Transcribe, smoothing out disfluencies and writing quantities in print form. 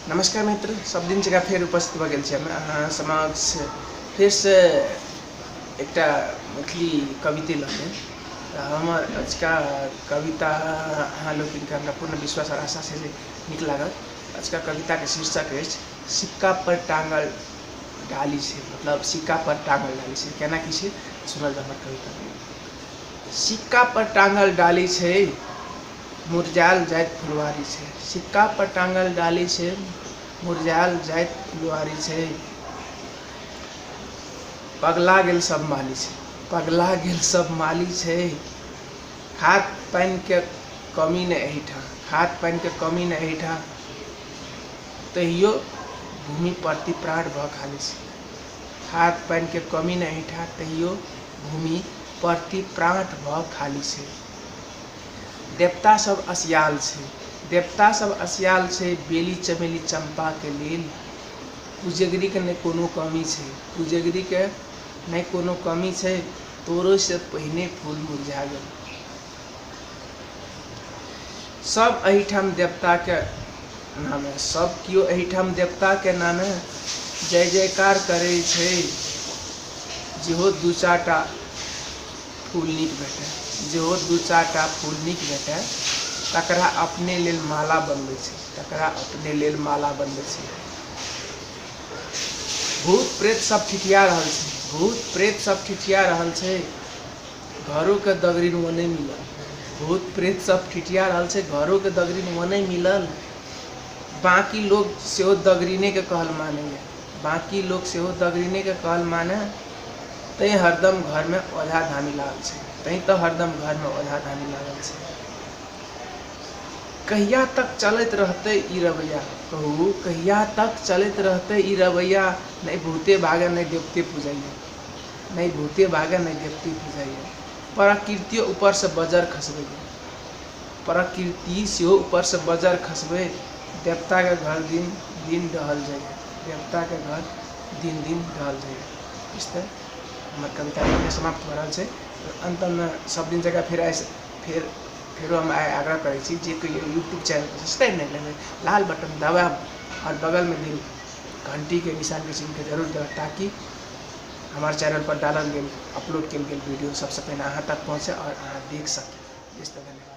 नमस्कार मित्र, सब दिन जगह फेर उपस्थित भऽ गेल छी हम अहाँ समक्ष फेरसँ एकटा मैथिली कविते लऽ के। तऽ हमर अजुका कविता अहाँ लोकनिके हमरा पूर्ण विश्वास आओर आशा छै जे नीक लागत। अजुका कविताके शीर्षक अछि सिक्का पर टाँगल डाली छै, मतलब सिक्का पर टाँगल डाली छै। केना की छै सुनल जाउ हमर कविता। सिक्का पर टाँगल डाली छै, मुरझायल जाइत फुलवारी छै। सिक्का पर टाँगल डाली छै, मुरझायल जाइत फुलवारी छै। पगला गेल सब माली छै, पगला गेल सब माली छै। खाद पानिके कमी नहि एहिठाम, खाद पानिके कमी नहि एहिठाम, तैयो भूमि प्रति प्राण भऽ खाली छै। खाद पानिके कमी नहि एहिठाम, तैयो भूमि प्रति प्राण भऽ खाली छै। देवता सब असियाल छै, देवता सब असियाल छै, बेली चमेली चम्पाके लेल। पुजगरीके नहि कोनो कमी छै, पुजगरीके नहि कोनो कमी छै, तोड़ैसँ पहिने फूल मुरझा गेल। सब एहिठाम देवताके नामे, सब केओ एहिठाम देवताके नामे जय जयकार करै छै। जेहो दू चारिटा फूल नीक भेटै, जेहो दू चारिटा फूल नीक भेटै, तकरा अपने लेल माला बनबै छै, तकरा अपने लेल माला बनबै छै। भूत प्रेत सब ठिठिया रहल छै, भूत प्रेत सब ठिठिया रहल छै, घरोके दगरिन ओ नहि मिलल। भूत प्रेत सब ठिठिया रहल छै, घरोके दगरिन ओ नहि मिलल। बाँकी लोक सेहो दगरिनेके कहल मानैए, बाँकी लोक सेहो दगरिनेके कहल मानै, तैँ हरदम घरमे ओझा धामी लागल छै, तैँ तऽ हरदम घरमे ओझा धामी लागल छै। कहिया तक चलैत रहतै ई रवैया, कहू कहिया तक चलैत रहतै ई रवैया। नहि भूते भागे नहि देवते पूजैए, नहि भूते भागे नहि देवते पूजैए। प्रकृतियो ऊपरसँ बजर खसबैए, प्रकृति सेहो ऊपरसँ बजर खसबै। देवताके घर दिन दिन ढहल जाइए, देवताके घर दिन दिन ढहल जाइए। इस तरह हमर कविता एहिमे समाप्त भऽ रहल छै। अन्तमे सब दिन जकाँ फेर आइ फेरो हम आइ आग्रह करै छी जे कोइ यूट्यूब चैनलके सब्सक्राइब नहि केने लाल बटन दबायब आओर बगलमे देल घंटीके निशानके चिन्हके जरूर दबायब, ताकि हमार चैनल पर डालल गेल अपलोड कयल गेल वीडियो सबसँ पहिने अहाँ तक पहुँचे और अहाँ देख सकी। धन्यवाद।